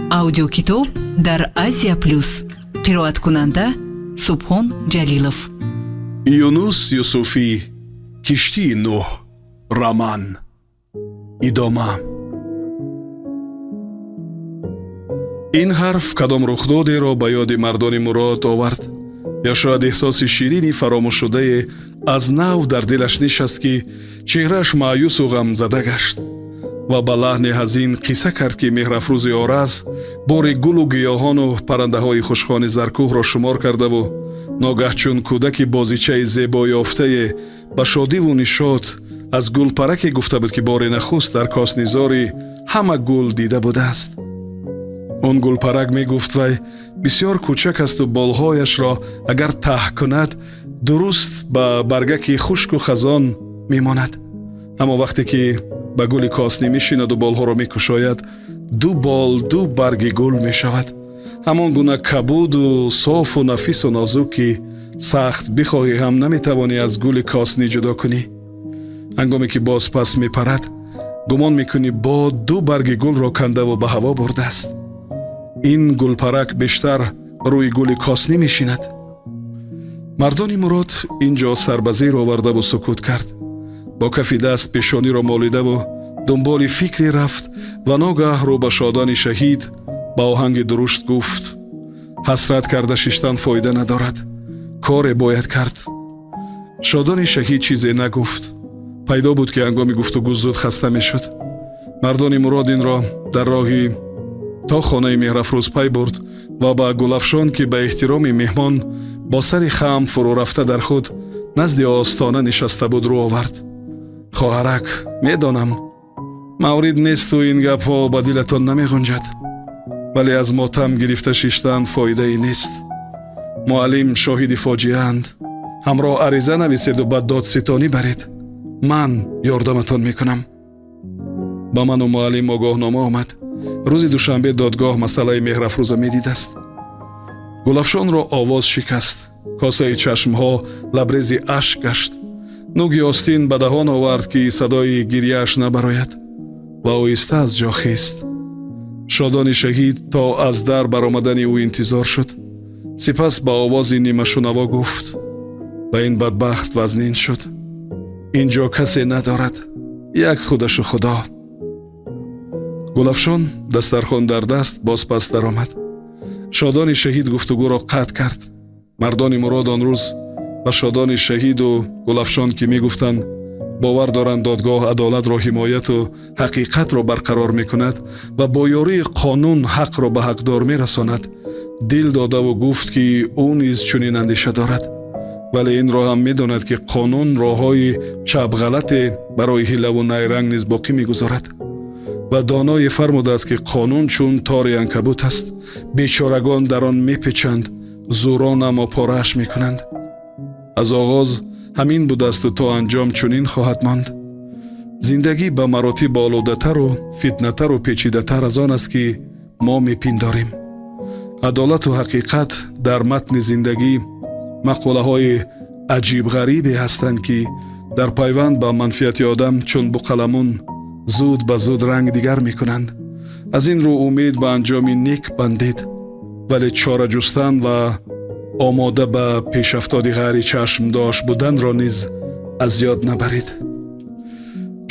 Аудиокитоб дар Азия Плюс. Қироаткунанда Субҳон Ҷалилов. Юнус Юсуфӣ, «Киштии Нӯҳ», роман, идома. Ин ҳарф кадом рухдодеро ба ёди Мардони Мурод овард ё шояд эҳсоси ширини фаромӯшшудае аз нав дар дилаш нишаст, ки чеҳрааш маъюсу ғамзада гашт ва ба лаҳни ҳазин қисса кард, ки Меҳрафрӯзи Ораз бори гулу гиёҳону паррандаҳои хушхони Заркӯҳро шумор кардаву ногаҳ чун кӯдаки бозичаи зебоёфтае ба шодиву нишот аз гулпараке гуфта буд, ки бори нахуст дар коснизори ҳама гул дида будааст. Он гулпарак, мегуфт вай, бисёр кӯчак асту болҳояшро агар таҳ кунад, дуруст ба баргаки хушку хазон мемонад, аммо вақте ки ба гули коснӣ мешинаду болҳоро мекушояд, ду бол ду барги гул мешавад, ҳамон гуна кабуду софу нафису нозук, ки сахт бихоҳӣ ҳам наметавонӣ аз гули коснӣ ҷудо кунӣ. Ҳангоме ки боз пас мепарад, гумон мекунӣ бод ду барги гулро кандаву ба ҳаво бурдааст. Ин гулпарак бештар рӯи гули коснӣ мешинад. Мардони Мурод ин ҷо сар ба зер овардаву сукут кард, бо кафи даст пешониро молидаву дунболи фикре рафт ва ногаҳ рӯ ба Шодони Шаҳид ба оҳанги дурушт гуфт: «Ҳасрат карда шиштан фоида надорад, коре бояд кард». Шодони Шаҳид чизе нагуфт. Пайдо буд, ки ҳангоми гуфтугӯ зуд хаста мешуд. Мардони Мурод инро дар роҳи то хонаи Меҳрафрӯз пай бурд ва ба Гулафшон, ки ба эҳтироми меҳмон бо сари хам фурӯ рафта дар худ назди остона нишаста буд, рӯ овард: «Хоҳарак, медонам, маврид несту ин гапҳо ба дилатон намеғунҷад, вале аз мотам гирифта шиштан фоидае нест. Муаллим шоҳиди фоҷиаанд. Ҳамроҳ ариза нависеду ба додситонӣ баред, ман ёрдаматон мекунам. Ба ману муаллим огоҳнома омад. Рӯзи душанбе додгоҳ масъалаи Меҳрафрӯза медидаст». Гулафшонро овоз шикаст, косаи чашмҳо лабрези ашк гашт, нуги остин ба даҳон овард, ки садои гирьяаш набарояд, ва оҳиста аз ҷо хест. Шодони Шаҳид то аз дар баромадани ӯ интизор шуд, сипас ба овози нимашунаво гуфт: «Ба ин бадбахт вазнин шуд. Ин ҷо касе надорад, як худашу Худо». Гулафшон дастархон дар даст боз пас даромад. Шодони Шаҳид гуфтугӯро қатъ кард. Мардони Мурод он рӯз ба Шодони Шаҳиду Гулафшон, ки мегуфтанд, бовар доранд, додгоҳ адолатро ҳимояту ҳақиқатро барқарор мекунад ва бо ёрии қонун ҳақро ба ҳақдор мерасонад, дил додаву гуфт, ки ӯ низ чунин андеша дорад, вале инро ҳам медонад, ки қонун роҳҳои чапғалате барои ҳилаву найранг низ боқӣ мегузорад ва доное фармудааст, ки қонун чун тори анкабут аст, бечорагон дар он мепечанд, зӯрон аммо порааш мекунанд. Аз оғоз ҳамин будаасту то анҷом чунин хоҳад монд. Зиндагӣ ба маротиб олудатару фитнатару печидатар аз он аст, ки мо мепиндорем. Адолату ҳақиқат дар матни зиндагӣ мақолаҳои аҷибғарибе ҳастанд, ки дар пайванд ба манфиати одам чун буқаламун зуд ба зуд ранг дигар мекунанд. Аз ин рӯ умед ба анҷоми нек бандед, вале чора ҷустан ва омода ба пешафтоди ғайри чашмдошт буданро низ аз ёд набаред.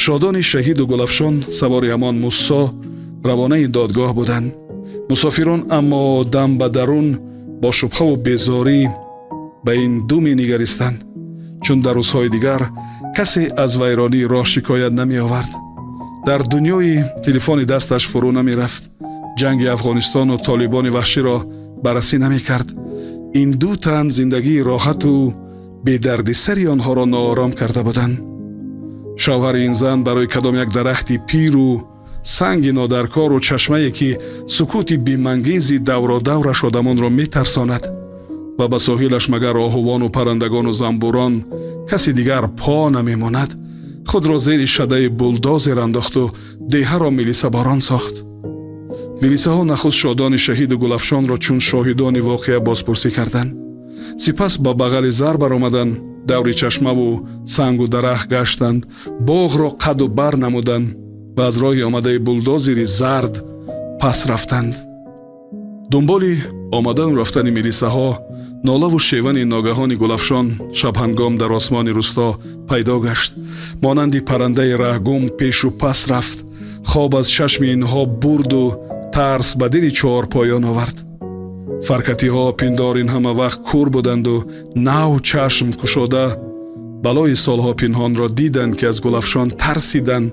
Шодони Шаҳиду Гулафшон савори ҳамон Муссо равонаи додгоҳ буданд. Мусофирон аммо дам ба дарун бо шубҳаву безорӣ ба ин ду менигаристанд, чун дар рӯзҳои дигар касе аз вайронии роҳ шикоят намеовард, дар дунёи телефони дасташ фурӯ намерафт, ҷанги Афғонистону толибони ваҳширо баррасӣ намекард. Ин ду тан зиндагии роҳату бедардисари онҳоро ноором карда буданд. Шавҳари ин зан барои кадом як дарахти пиру санги нодаркору чашмае, ки сукути бимангези давродавраш одамонро метарсонад ва ба соҳилаш магар оҳувону паррандагону замбурон каси дигар по намемонад, худро зери шадаи булдозер андохту деҳаро милисаборон сохт. Милисаҳо нахуст Шодони Шаҳиду Гулафшонро чун шоҳидони воқеа бозпурсӣ карданд, сипас ба бағали зар баромаданд, даври чашмаву сангу дарахт гаштанд, боғро қаду бар намуданд ва аз роҳи омадаи булдозери зард пас рафтанд. Дунболи омадану рафтани милисаҳо нолаву шевани ногаҳони Гулафшон шабҳангом дар осмони рӯсто пайдо гашт. Монанди паррандаи раҳгум пешу пас рафт, хоб аз чашми инҳо бурду тарс ба дили чорпоён овард. Фаркатиҳо пиндор ин ҳама вақт кур буданду нав чашм кушода балои солҳо пинҳонро диданд, ки аз Гулафшон тарсиданд,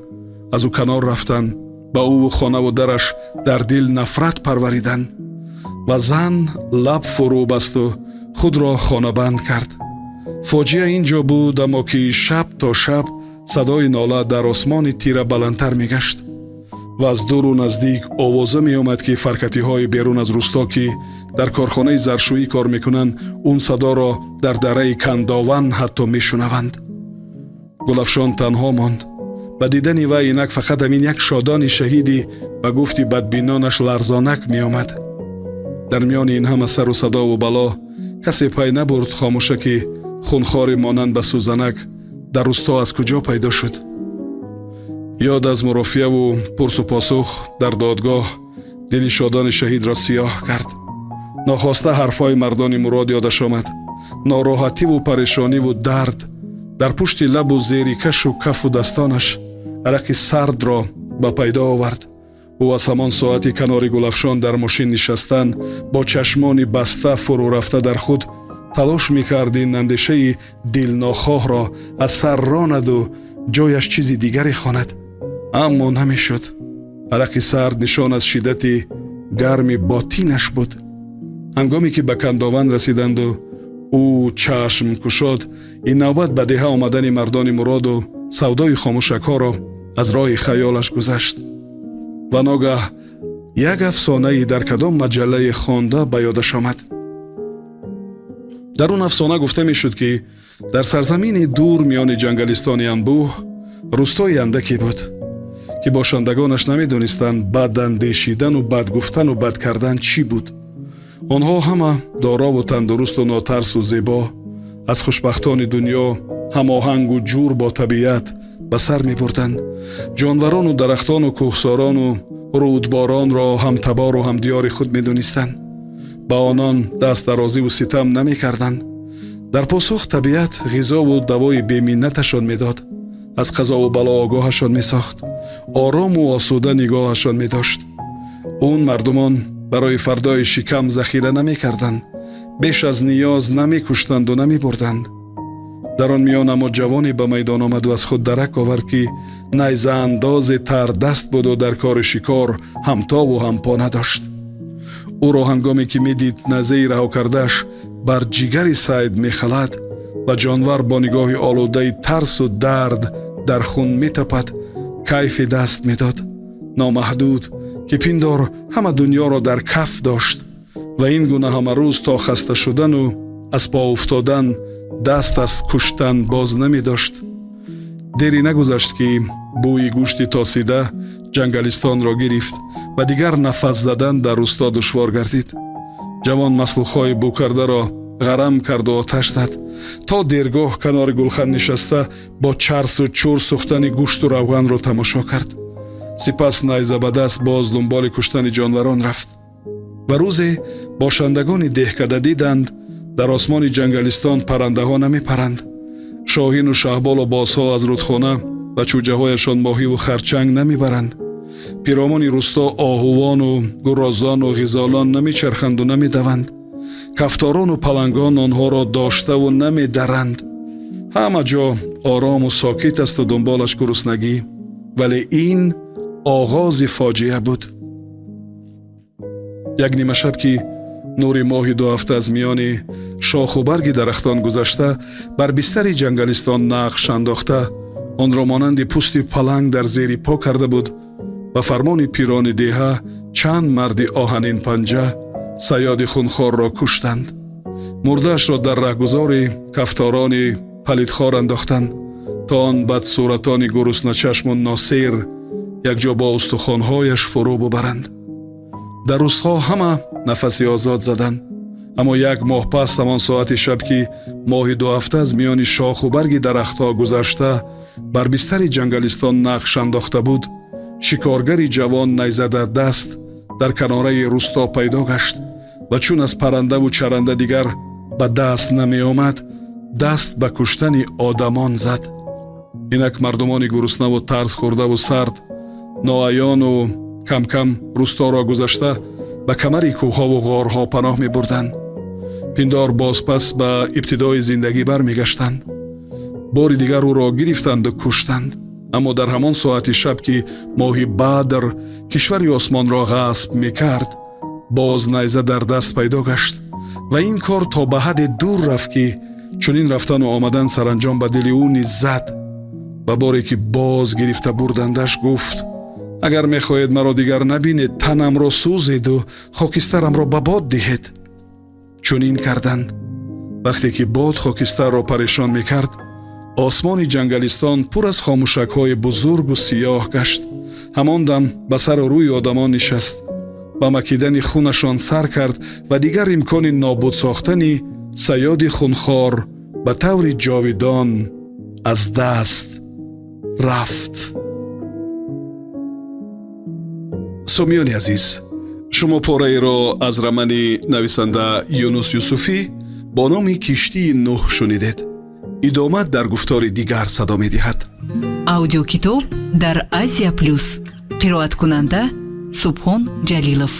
аз ӯ канор рафтанд, ба ӯву хонаву дараш дар дил нафрат парвариданд. Ва зан лаб фурӯ басту худро хонабанд кард. Фоҷиа ин ҷо буд, аммо ки шаб то шаб садои нола дар осмони тира баландтар мегашт ва аз дуру наздик овоза меомад, ки фаркатиҳои берун аз рӯсто, ки дар корхонаи заршӯӣ кор мекунанд, он садоро дар дараи Кандован ҳатто мешунаванд. Гулафшон танҳо монд. Ба дидани вай инак фақат ҳамин як Шодони шаҳиди ба гуфти бадбинонаш ларзонак меомад. Дар миёни ин ҳама сару садову бало касе пай набурд, хомӯшаки хунхоре монанд ба сӯзанак дар рӯсто аз куҷо пайдо шуд. Ёд аз мурофиаву пурсу посух дар додгоҳ дили Шодони шаҳидро сиёҳ кард. Нохоста ҳарфҳои мардони Мурод ёдаш омад. Нороҳативу парешониву дард дар пушти лабу зери кашу кафу дастонаш арақи сардро ба пайдо овард. Ӯ аз ҳамон соати канори Гулафшон дар мошин нишастан, бо чашмони баста фурӯ рафта дар худ талош мекард ин андешаи дилнохоҳро аз сар ронаду ҷояш чизи дигаре хонад, аммо намешуд. Арақи сард нишон аз шиддати гарми ботинаш буд. Ҳангоме ки ба Кандован расиданду ӯ чашм кушод, ин навбат ба деҳа омадани мардони Муроду савдои хомӯшакҳоро аз роҳи хаёлаш гузашт ва ногаҳ як афсонае дар кадом маҷаллае хонда ба ёдаш омад. Дар он афсона гуфта мешуд, ки дар сарзамини дур, миёни ҷангалистони анбӯҳ, рӯстои андаке буд, ки бошандагонаш намедонистанд бадандешидану бад гуфтану бад кардан чӣ буд. Онҳо ҳама дорову тандурусту нотарсу зебо, аз хушбахтони дунё, ҳамоҳангу ҷур бо табиат ба сар мебурданд. Ҷонварону дарахтону кӯҳсорону рӯдборонро ҳамтабору ҳамдиёри худ медонистанд, ба онон дастдарозиву ситам намекарданд. Дар посух табиат ғизову давои беминнаташон медод, аз қазову бало огоҳашон месохт, орому осуда нигоҳашон медошт. Он мардумон барои фардои шикам захира намекарданд, беш аз ниёз намекуштанду намебурданд. Дар он миён аммо ҷавоне ба майдон омаду аз худ дарак овард, ки найзаандозе тардаст буду дар кори шикор ҳамтову ҳампо надошт. Ӯро ҳангоме ки медид, найзаи раҳо кардааш бар ҷигари сайд мехалад ва ҷонвар бо нигоҳи олудаи тарсу дард дар хун метапад, кайфе даст медод номаҳдуд, ки пиндор ҳама дуньёро дар каф дошт. Ва ин гуна ҳамарӯз то хаста шудану аз по уфтодан даст аз куштан боз намедошт. Дере нагузашт, ки бӯи гӯшти тосида ҷангалистонро гирифт ва дигар нафас задан дар рӯсто душвор гардид. Ҷавон маслухҳои бӯкардаро ғарам карду оташ зад. То дергоҳ канори гулхан нишаста, бо чарсу чур сӯхтани гӯшту равғанро тамошо кард. Сипас найза ба даст боз дунболи куштани ҷонварон рафт. Ва рӯзе бошандагони деҳкада диданд, дар осмони ҷангалистон паррандаҳо намепаранд, шоҳину шаҳболу бозҳо аз рӯдхона ба чӯҷаҳояшон моҳиву харчанг намебаранд, пиромони рӯсто оҳувону гурозону ғизолон намечарханду намедаванд, кафторону палангон онҳоро доштаву намедаранд. Ҳама ҷо орому сокит асту дунболаш гуруснагӣ. Вале ин оғози фоҷиа буд. Як нимашаб, ки нури моҳи дуҳафта аз миёни шоху барги дарахтон гузашта, бар бистари ҷангалистон нақш андохта, онро монанди пӯсти паланг дар зери по карда буд, ба фармони пирони деҳа чанд марди оҳанинпанҷа саёди хунхорро куштанд. Мурдаашро дар раҳгузори кафторони палидхор андохтанд, то он бадсуратони гурусначашму носир якҷо бо устухонҳояш фурӯ бубаранд. Дар рӯзҳо ҳама нафаси озод заданд. Аммо як моҳ пас, ҳамон соати шаб, ки моҳи дуҳафта аз миёни шоху барги дарахтҳо гузашта, бар бистари ҷангалистон нақш андохта буд, шикоргари ҷавон найза дар даст дар Дар канораи рӯсто пайдо гашт ва чун аз паррандаву чаранда дигар ба даст намеомад, даст ба куштани одамон зад. Инак мардумони гуруснаву тарс хӯрдаву сард, ноаёну камкам рӯсторо гузашта, ба камари кӯҳҳову ғорҳо паноҳ мебурданд. Пиндор бозпас ба ибтидои зиндагӣ бармегаштанд. Бори дигар ӯро гирифтанду куштанд. Аммо дар ҳамон соати шаб, ки моҳи Бадр кишвари осмонро ғасб мекард, боз найза дар даст пайдо гашт ва ин кор то ба ҳадде дур рафт, ки чунин рафтану омадан саранҷом ба дили ӯ низ зад. Ба боре ки боз гирифта бурдандаш, гуфт: «Агар мехоҳед маро дигар набинед, танамро сӯзеду хокистарамро ба бод диҳед». Чунин карданд. Вақте ки бод хокистарро парешон мекард, осмони ҷангалистон пур аз хомӯшакҳои бузургу сиёҳ гашт. Ҳамон дам ба сару рӯи одамон нишаст, ба макидани хунашон сар кард ва дигар имкони нобуд сохтани саёди хунхор ба таври ҷовидон аз даст рафт. Сомиёни азиз, шумо пораеро аз романи нависанда Юнус Юсуфӣ бо номи «Киштии Нуҳ» шунидед. Идома дар гуфтори дигар садо медиҳад. Аудиокитоб дар Азия Плюс. Қироаткунанда Субҳон Ҷалилов.